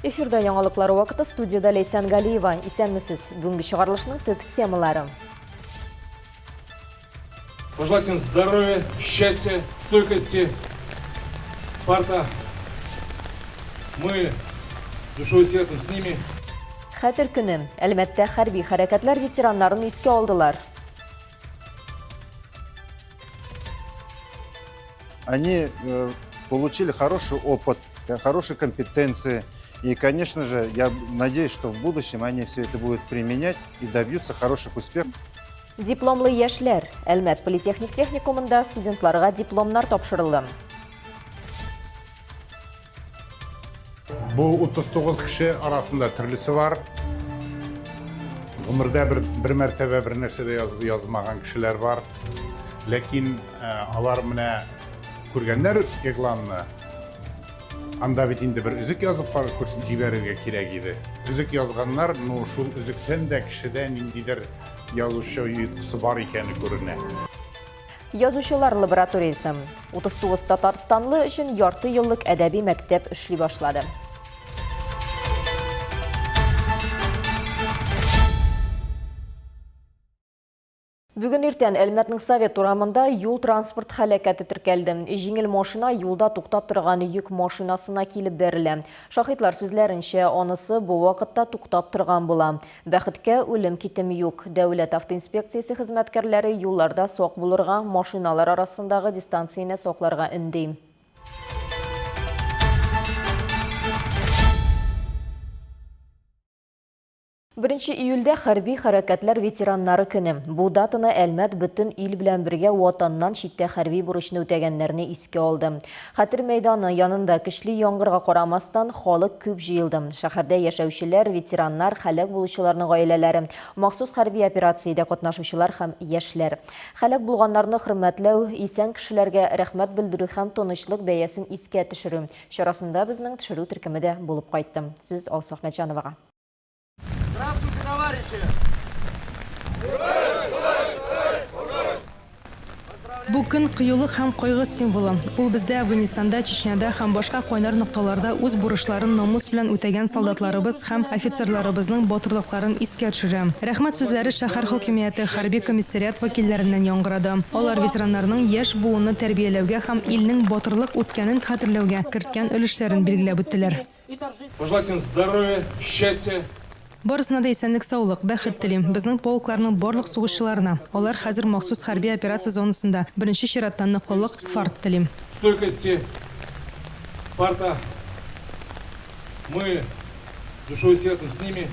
Эфирда яңалыклар вакыты студияда Ләйсән Галиева. Исәнмесез. Бүгенге чыгарылышның төп темалары. Пожелать им здоровья, счастья, стойкости, фарта. Мы душой и сердцем с ними. Хәтер көне. Әлмәттә хәрби хәрәкәтләр ветераннарын искә алдылар. Они получили хороший опыт, хорошие компетенции. И, конечно же, я надеюсь, что в будущем они все это будут применять и добьются хороших успехов. Дипломлы яшьләр. Әлмәт политехник техникумында студентларга дипломнар тапшырылды. Бу 39 кеше арасында төрлесе бар. Гомердә бер, бер мәртәбә бер нәрсә дә яз, язмаган кешеләр бар. Ләкин э, алар менә күргәннәр игъланны. Анда бит инде бер өзек язып җибәрергә кирәк иде. Өзек язганнар, ну шул өзектән дә кешедә ниндидер язучы оеткысы бар икәне күренә. Язучылар лабораториясе. 39 татарстанлы өчен ярты еллык әдәби мәктәп эшли башлады. Бүген иртән Әлмәтнең Совет урамында юл-транспорт һәлакәте теркәлде. Җиңел машина юлда туктап торган йөк машинасына килеп бәрелә. Шаһитлар сүзләренчә, анысы бу вакытта туктап торган була. Бәхеткә, үлем-китем юк. Дәүләт автоинспекциясе хезмәткәрләре юлларда сак булырга, машиналар арасындагы дистанцияне сакларга өнди. Беренче июльдә хәрби хәрәкәтләр ветераннары көне. Бу датаны Әлмәт бөтен ил белән бергә Ватаннан читтә хәрби бурычны үтәгәннәрне искә алды. Хәтер мәйданы янында көчле яңгырга карамастан, халык күп җыелды. Шәһәрдә яшәүчеләр, ветераннар, һәлак булучыларның гаиләләре, махсус хәрби операциядә катнашучылар һәм яшьләр. Һәлак булганнарны хөрмәтләү, исән кешеләргә рәхмәт белдерү һәм тынычлык бәясен искә төшерү чарасында безнең төшерү төркеме дә булып кайтты. Сүз Алсу Әхмәтҗановага. Здравствуйте, товарищи! Бу көн кыюлык һәм кайгы символы. Ул бездә Әфганистанда, Чечняда һәм башка кайнар нокталарда үз бурычларын намус белән үтәгән солдатларыбыз һәм офицерларыбызның батырлыкларын искә төшерә. Рәхмәт сүзләре шәһәр хакимияте, хәрби комиссариат вәкилләреннән яңгырады. Алар ветераннарның яшь буынны тәрбияләүгә һәм илнең батырлык үткәнен хәтерләүгә керткән өлешләрен билгеләп үттеләр. Пожелать им здоровья, счастья. Барысына да исәнлек-саулык, бәхет телим. Безнең полкларның барлык сугышчыларына, алар хәзер махсус хәрби операция зонасында, беренче чиратта ныклылык, фарт телим. Стойкости, фарта. Мы душой и сердцем с ними.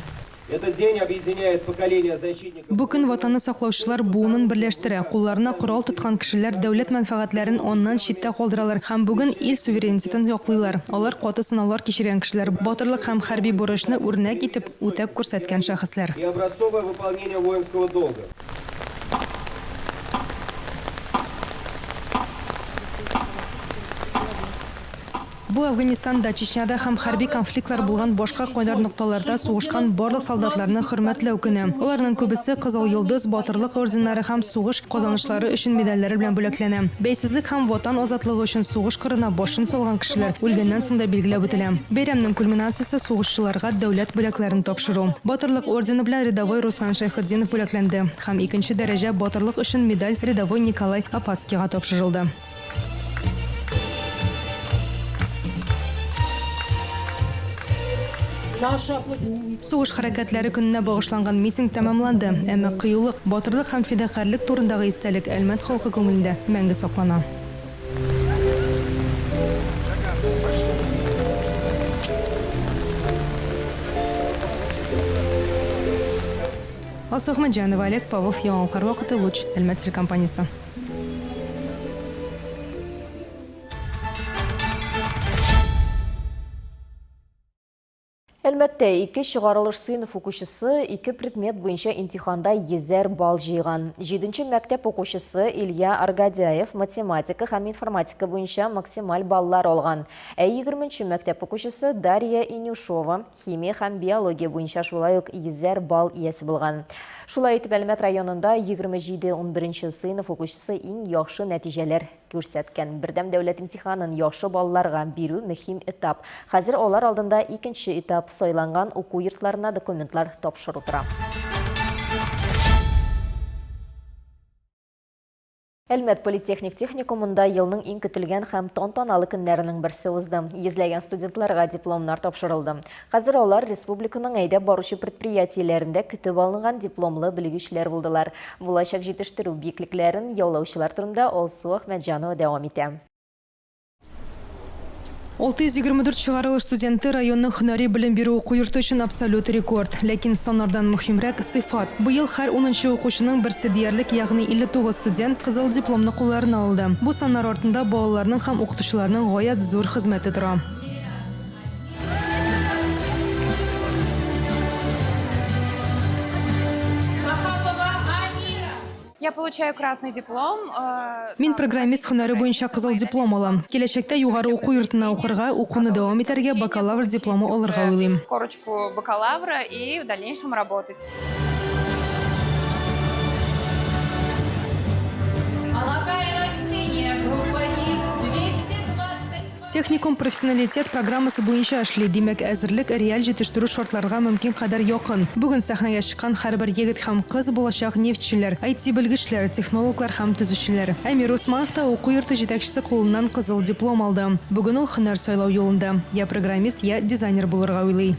Этот день объединяет поколения защитников. Бу көн Ватанны саклаучылар буынын берләштерә. Кулларына корал тоткан кешеләр дәүләт мәнфәгатьләрен аннан читтә калдыралар һәм бүген ил суверенитетын яклыйлар. Алар каты сынаулар кичергән кешеләр, батырлык һәм хәрби бурычны үрнәк итеп үтәп күрсәткән шәхесләр. И образцовое выполнение воинского долга. Бу Әфганистанда, Чечняда һәм хәрби конфликтлар булган башка кайнар нокталарда сугышкан барлык солдатларны хөрмәтләү көне. Аларның күбесе Кызыл Йолдыз, Батырлык орденнары һәм Сугыш казанышлары өчен медальләре белән бүләкләнә. Бәйсезлек һәм Ватан азатлыгы өчен сугыш кырына башын салган кешеләр үлгәннән соң да билгеләп үтелә. Бәйрәмнең кульминациясе, сугышчыларга дәүләт бүләкләрен тапшыру. Батырлык ордены белән рядовой Руслан Шәйхетдинов бүләкләнде һәм икенче дәрәҗә Батырлык өчен медаль рядовой Николай Апацкийга тапшырылды. Сугыш хәрәкәтләре көненә багышланган митинг тәмамланды, әмма кыюлык, батырлык һәм фидакарьлек турындагы истәлек Әлмәт халкы күңелендә мәңге саклана. Алсу Әхмәтҗанова, Олег Павлов, Яңалыклар вакыты, Луч, Әлмәт телекомпаниясе. Әлмәттә ике чыгарылыш сыйныф укучысы ике предмет буенча имтиханда йөзәр балл җыйган. Җиденче мәктәп укучысы Илья Аргадяев математика һәм информатика буенча максималь баллар алган. Ә егерменче мәктәп укучысы Дарья Инюшова химия һәм биология буенча шулай ук йөзәр балл иясе булган. Шулай итеп, Әлмәт районында 27 унберенче сыйныф укучысы иң яхшы нәтиҗәләр күрсәткән. Бердәм дәүләт имтиханын яхшы балларга бирү мөһим этап. Хәзер алар алдында икенче этап, сайланган уку йортларына документлар тапшыру тора. Әлмәт политехник техникумында елның иң көтелгән һәм тантаналы көннәренең берсе узды. Йөзләгән студентларга дипломнар тапшырылды. Хәзер алар республиканың әйдәп баручы предприятиеләрендә көтеп алынган дипломлы белгечләр булдылар. Булачак җитештерү биеклекләрен яулаучылар турында Алсу Әхмәтҗанова дәвам итә. 624 чыгарылыш студенты районның һөнәри белем бирү уку йорты өчен абсолют рекорд. Ләкин саннардан мөһимрәк, сыйфат. Быел һәр унынчы укучының берсе диярлек, ягъни 59 студент кызыл дипломны кулларына алды. Бу саннар артында балаларның һәм укытучыларның гаять зур хезмәте тора. Я получаю красный диплом. Мин программист һөнәре буенча кызыл диплом алам. Киләчәктә югары уку йортына укырга, укуны дәвам итәргә, бакалавр дипломы алырга уйлыйм. Корочку бакалавра и в дальнейшем работать. Алакаева Ксения, группа ИС 222. Техникум Профессионалитет программасы буенча эшли, димәк, әзерлек реаль җитештерү шартларга мөмкин кадәр якын. Бүген сәхнәгә чыккан һәрбер егет һәм кыз булачак нефтьчеләр, IT-белгечләр, технологлар һәм төзүчеләр. Әмир Усманов та уку йорты җитәкчесе кулыннан кызыл диплом алды. Бүген ул һөнәр сайлау юлында, я программист, я дизайнер булырга уйлый.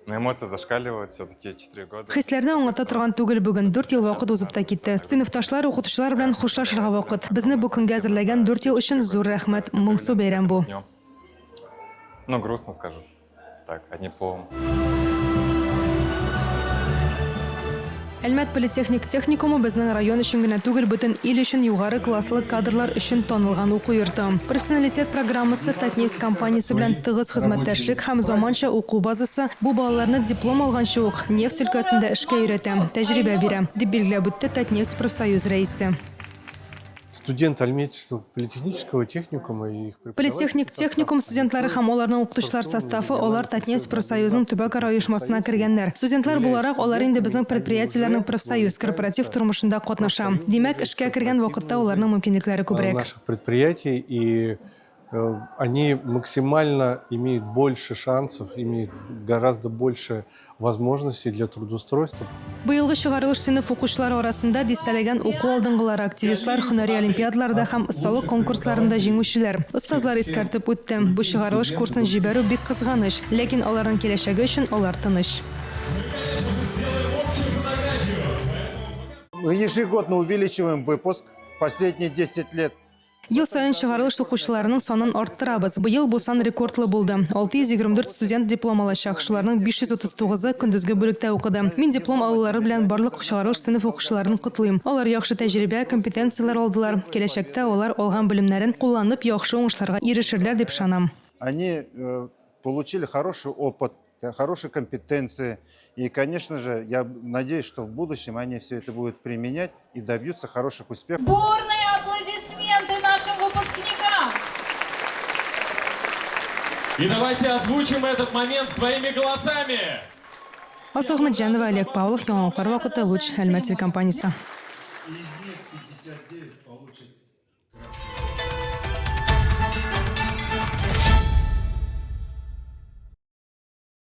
Но эмоции зашкаливают, все-таки 4 года. Хисләрне аңлата торган түгел бүген. Дүрт ел вакыт узып та китте. Сыйныфташлар, укытучылар белән хушлашырга вакыт. Безне бу көнгә әзерләгән дүрт ел өчен зур рәхмәт. Моңсу бәйрәм бу. Ну, грустно скажу. Так, одним словом. Әлмәт политехник техникумы безнең район өчен генә түгел, бөтен ил өчен югары класслы кадрлар өчен танылган уку йорты. Профессионалитет программасы Татнефть компаниясе белән тыгыз хезмәттәшлек һәм заманча уку базасы бу балаларны диплом алганчы ук нефть өлкәсендә эшкә өйрәтә, тәҗрибә бирә, дип билгеләп үтте Татнефть профсоюз рәисе. Студент Альметьевского политехнического техникума и их Политехник техникум студентлары һәм аларның укытучылар составы, алар Татнефть профсоюзының төбәкара оешмасына кергәннәр. Студентлар буларак, алар инде безнең предприятиеләрнең профсоюз, корпоратив тормышында катнаша. Димәк, эшкә кергән вакытта аларның мөмкинлекләре күбрәк. Наших предприятий и они максимально имеют больше шансов, имеют гораздо больше возможностей для трудоустройства. Быелгы чыгарылыш сыйныф укучылары арасында дистәләгән уку алдынгылары, активистлар, һөнәри олимпиадаларда һәм осталык конкурсларында җиңүчеләр. Остазлар искәртеп үтте, бу чыгарылыш курсын җибәрү бик кызганыч, ләкин аларның киләчәге өчен алар тыныч. Мы ежегодно увеличиваем выпуск. Последние 10 лет. Ел саен чыгарылыш укучыларының санын арттырабыз. Быел бу сан рекордлы булды. 624 студент диплом алачак, шуларның 539-ы көндезге бүлектә укыды. Мин диплом алулары белән барлык чыгарылыш сыйныф укучыларын котлыйм. Алар яхшы тәҗрибә, компетенцияләр алдылар. Киләчәктә алар алган белемнәрен кулланып, яхшы уңышларга ирешерләр дип ышанам. Они получили хороший опыт, хорошие компетенции. И, конечно же, я надеюсь, что в будущем они все это будут применять и добьются хороших успехов. Бурные аплодисменты нашим выпускникам! И давайте озвучим этот момент своими голосами. Алсу Әхмәтҗанова, Олег Павлов, Яңалыклар вакыты, Луч, Әлмәт телекомпаниясе. Из них 59 получат.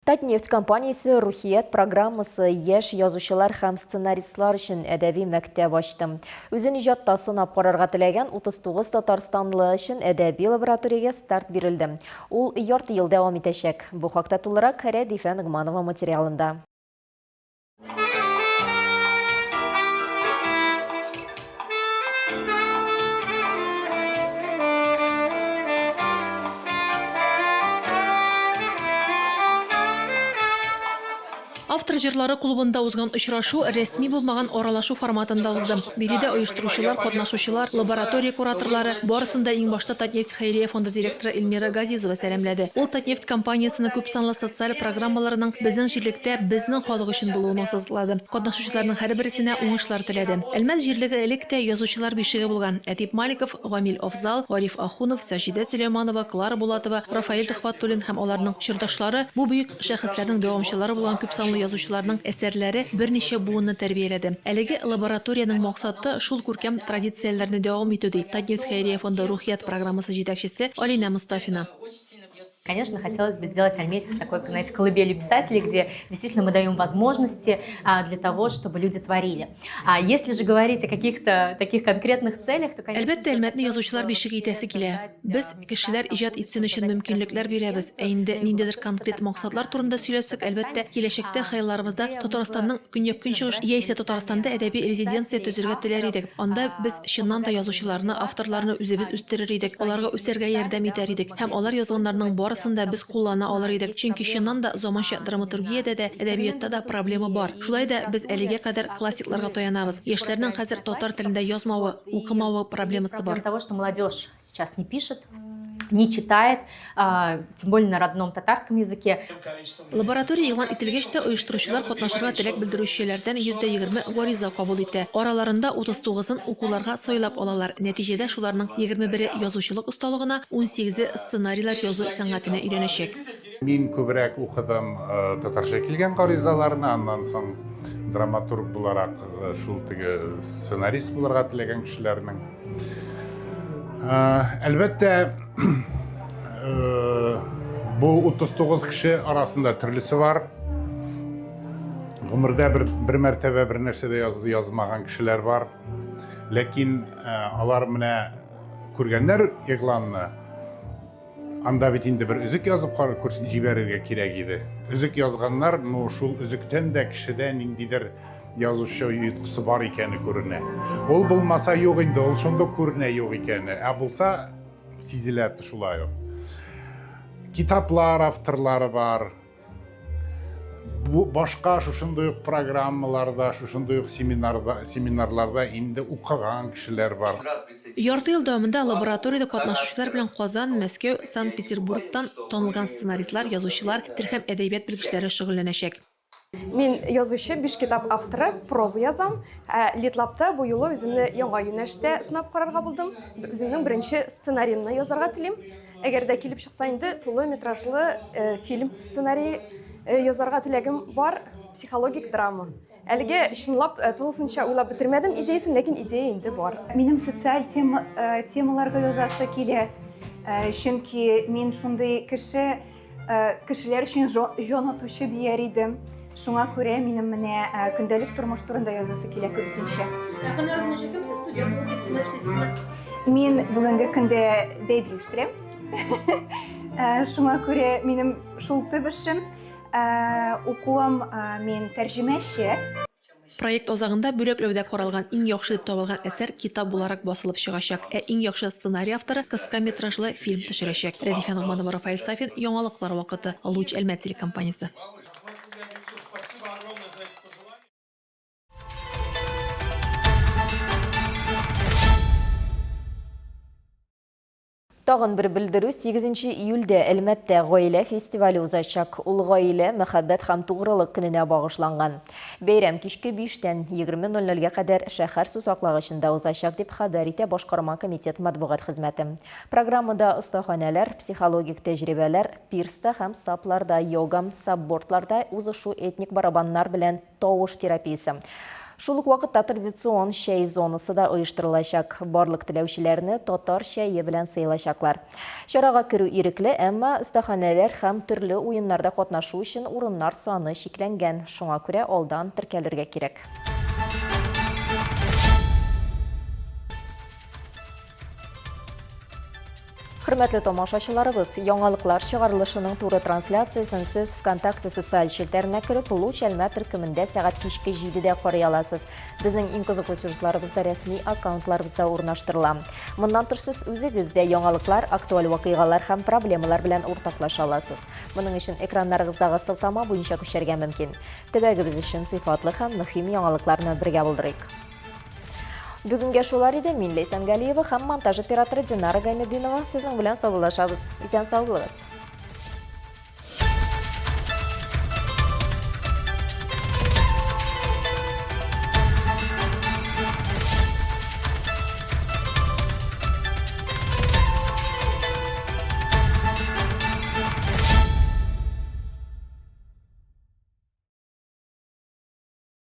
Татнефть компаниясе Рухият программасы яшь язучылар һәм сценаристлар өчен әдәби мәктәп ачты. Үзен иҗатта сынап карарга теләгән 39 татарстанлы өчен әдәби лабораториягә старт бирелде. Ул ярты ел дәвам итәчәк. Бу хакта тулырак Рәдифә Ногманова материалында. Автор җырлары клубында узган очрашу рәсми булмаган аралашу форматында узды. Биредә оештыручылар, катнашучылар, лаборатория кураторлары, барысын да иң башта Татнефть хәйрия фонды директоры Эльмира Газизова сәламләде. Ул Татнефть компаниясенең күпсанлы социаль программаларының безнең җирлектә безнең халык өчен булуын ассызыклады. Катнашучыларның һәрберсенә уңышлар теләде. Әлмәт җирлеге элек тә язучылар бишеге булган. Әдип Маликов, Гамил Афзал, Гариф Ахунов, Саҗидә Сөләйманова, Клара Булатова, Рафаэль Төхвәтуллин һәм аларның чордашлары бу бөек шәхесләрнең дәвамчылары булган күпсанлы язучыларның әсәрләре берничә буынны тәрбияләде. Әлеге лабораториянең максаты, шул күркәм традицияләрне дәвам итү, ди Татнефть хәйрия фонды Рухият программасы җитәкчесе Алинә Мостафина. Конечно, хотелось бы сделать Альметьевск такой, знаете, колыбелью писателей, где действительно мы даем возможности для того, чтобы люди творили. А если же говорить о каких-то таких конкретных целях, то, конечно... Әлбәттә, Әлмәтне язучылар бишеге итәсе килә. Без кешеләр иҗат итсен өчен мөмкинлекләр бирәбез. Ә инде ниндидер конкрет максатлар турында сөйләшсәк, әлбәттә, киләчәктә хыялларыбызда Татарстанның көньяк-көнчыгыш яисә Татарстанда әдәби резиденция төзергә теләр идек. Анда без чыннан да язучыларны, авторларны үзебез үстерер идек, аларга үсәргә ярдәм итәр идек һәм алар язганнарның барысын да без куллана алыр идек. Чөнки чыннан да заманча драматургиядә дә, әдәбиятта да проблема бар. Шулай да без әлегә кадәр классикларга таянабыз. Яшьләрнең хәзер татар телендә язмавы, укымавы проблемасы бар. Того, что молодежь сейчас не пишет, не читает, тем более на родном татарском языке. Лаборатория игълан ителгәч тә, оештыручылар катнашырга теләк белдерүчеләрдән 20% гариза кабул итә. Араларында 39-ын укуларга сайлап алалар. Нәтиҗәдә, шуларның 21-е язучылык осталыгына, унсигезе сценарийлар язу сәнгатенә өйрәнәчәк. Мин күбрәк укыдым татарча килгән гаризаларны, аннан соң драматург буларак шул теге сценарист булырга теләгән кешеләрнең. Әлбәттә, бу 39 кеше арасында төрлесе бар. Гомердә бер, бер мәртәбә бер нәрсә дә яз, язмаган кешеләр бар. Ләкин алар менә күргәннәр игъланны. Анда бит инде бер өзек язып курс җибәрергә кирәк иде. Өзек язганнар, ну шул өзектән дә кешедә ниндидер язучы оеткысы бар икәне күренә. Ул булмаса юк инде, ул шундук күренә юк икәне. Ә булса сизелә шулай ук. Китаплар авторлары бар. Бу башка шушындый ук программаларда, шушындый ук семинарда, семинарларда инде укыган кешеләр бар. Ярты ел дәвамында лабораториядә катнашучылар белән Казан, Мәскәү, Санкт-Петербургтан танылган сценаристлар, язучылар, тел һәм әдәбият белгечләре шөгыльләнәчәк. Мин язучы, биш китап авторы, проза язам. Ә Литлабта бу юлы үземне яңа юнәлештә сынап карарга булдым. Үземнең беренче сценариемны язарга телим. Әгәр дә килеп чыкса инде, тулы метражлы э, фильм сценарий э, язарга теләгем бар, психологик драма. Әлегә чынлап э, тулысынча уйлап бетермәдем идеясен, ләкин идея инде бар. Минем социаль тема, темаларга язасы килә, чөнки мин шундый кеше, кешеләр өчен җан атучы дияр идем. Шуңа күрә минем менә көндәлек тормыш турында язасы килә күбесенчә. Ә һөнәрегез буенча кем сез? Студент булып йөрисезме, эшлисезме? Мин бүгенге көндә бәби үстерәм. Шуңа күрә минем шул төп эшем. Укуым мин тәрҗемәче. Проект азагында бүләкләүдә каралган иң яхшы дип табылган әсәр китап буларак басылып чыгачак, ә иң яхшы сценарий авторы кыска метражлы фильм төшерәчәк. Рәдифә Ногманова, Рафаэль Сафин, Яңалыклар вакыты, Луч Әлмәт телекомпаниясе. Тагын бер белдерү, 8 июльдә Әлмәттә гаилә фестивале узачак. Ул гаилә, мәхәббәт һәм тугрылык көненә багышланган. Бәйрәм кичке биштән 20:00 гә кадәр шәһәр сусаклагычында узачак, дип хәбәр итә башкарма комитет матбугат хезмәте. Программада остаханәләр, психологик тәҗрибәләр, пирста һәм сапларда йога, сапбордларда узышу этник барабаннар белән тавыш терапиясе. Шул ук вакытта традицион чәй зонасы да оештырылачак. Барлык теләүчеләрне татар чәе белән сыйлачаклар. Чарага керү ирекле, әмма остаханәләр һәм төрле уеннарда катнашу өчен урыннар саны чикләнгән, шуңа күрә алдан теркәлергә кирәк. Хөрмәтле тамашачыларыбыз, яңалыклар чыгарылышының туры трансляциясен сез ВКонтакте социаль челтәренә кереп, Луч Әлмәт төркемендә сәгать кичке 7-дә карый аласыз. Безнең иң кызыклы сюжетларыбыз да рәсми аккаунтларыбызда урнаштырыла. Моннан тыш сез үзегез дә яңалыклар, актуаль вакыйгалар һәм проблемалар белән уртаклаша аласыз. Моның өчен экраннарыгыздагы сылтама буенча күчәргә мөмкин. Төбәгебез өчен сыйфатлы һәм мөһим яңалыкларны бергә булдырыйк. Бүгенгә шулар иде. Мин Ләйсән Галиева һәм монтаж операторы Динара Гайнетдинова сезнең белән саубуллашабыз. Исән сау булыгыз.